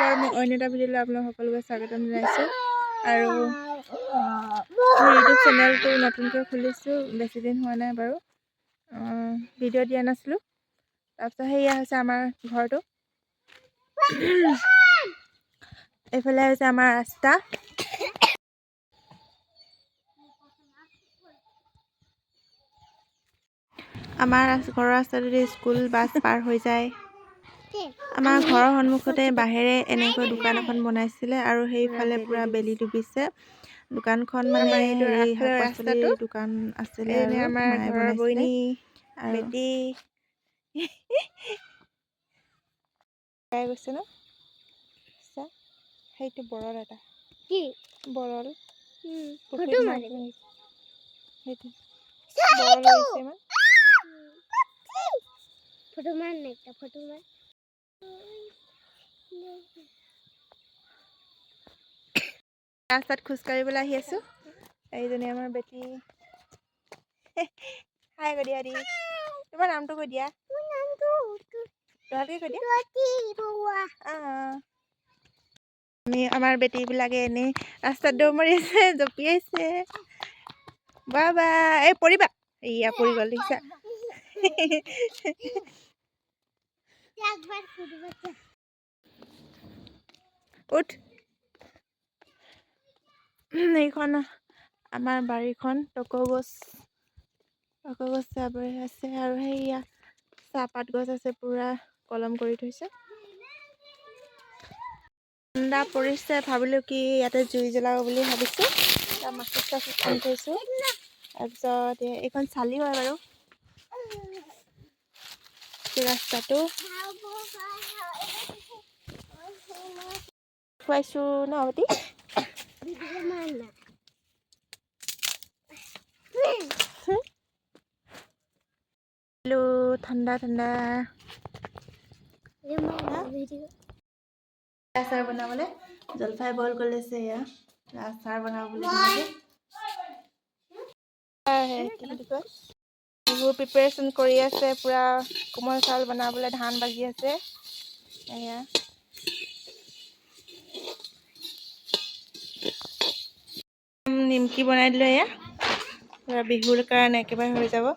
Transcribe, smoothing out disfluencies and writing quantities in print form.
নমস্কাৰ, মই অন্য এটা ভিডিঅ'লৈ আপোনালোক সকলোকে স্বাগতম জনাইছোঁ। আৰু মোৰ ইউটিউব চেনেলটো নতুনকৈ খুলিছোঁ, বেছি দিন হোৱা নাই বাৰু। ভিডিঅ' দিয়া নাছিলোঁ। তাৰপিছত সেয়া হৈছে আমাৰ ঘৰটো। এইফালে হৈছে আমাৰ ৰাস্তা। আমাৰ ঘৰৰ ৰাস্তাটোদি স্কুল বাছ পাৰ হৈ যায়। আমাৰ ঘৰৰ সন্মুখতে বাঁহেৰে এনেকৈ দোকান এখন বনাইছিলে আৰু সেইফালে পূৰা বেলি ডুবিছে। দোকানখন মানে আমাৰ এইটো হেৰি শাক আগফালৰ পাচলিৰ ৰাস্তাটো। দোকান আছিলে এইজনী আৰু আমাৰ মায়ে ঘৰৰ বনাইছিলে। বৈনী আৰু বেটি। পাই গৈছে ন? চা, সেইটো বৰল এটা। কি? বৰল। পুখুৰীত ফটো মাছ মাৰিবি। ধৰিছে। সেইটো বৰল হৈছে ইমান। ফটো মাৰ না, একটা ফটো মাৰ। ৰাস্তাত খোজকাঢ়িবলৈ আহি আছো। এইজনী আমাৰ বেটি। হাই কৈ দিয়া দি। তোমাৰ নামটো কৈ দিয়া। মোৰ নামটো ভালকে কৈ দিয়া। জ্যোতি বৰুৱা। আমি আমাৰ বেটীবিলাকে এনেই ৰাস্তাত দৌৰ মাৰি আছে, জঁপিয়াইছে। বাবা, এই পৰিবা। এইয়া পৰি গ'ল, দেখিছা? একবাৰ ফুটব। উঠ। এইখন আমাৰ বাৰীখন, টকৌ গছ, টকৌ গছ আৱৰি আছে। আৰু সেইয়া চাহপাত গছ আছে, পূৰা কলম কৰি থৈছে। ঠাণ্ডা পৰিছে, ভাবিলোঁ কি ইয়াতে জুই জ্বলাব বুলি ভাবিছোঁ। তাৰ মাছেজ চাছেজ আনি থৈছোঁ। তাৰপিছত এইখন চালি হয় বাৰু। এই ৰাস্তাটো খুৱাইছোঁ ন বেটি? হেল্ল', ঠাণ্ডা ঠাণ্ডা। আচাৰ বনাবলৈ জলফাই বইল কৰি লৈছে। এয়া আচাৰ বনাব বুলি ধুনীয়াকৈ। কি বুলি কয়, বিহু প্ৰিপেৰেশ্যন কৰি আছে। পূৰা কোমল চাউল বনাবলৈ ধান বাজি আছে। এয়া নিমকি বনাই দিলোঁ। এয়া পূৰা বিহুৰ কাৰণে একেবাৰে হৈ যাব।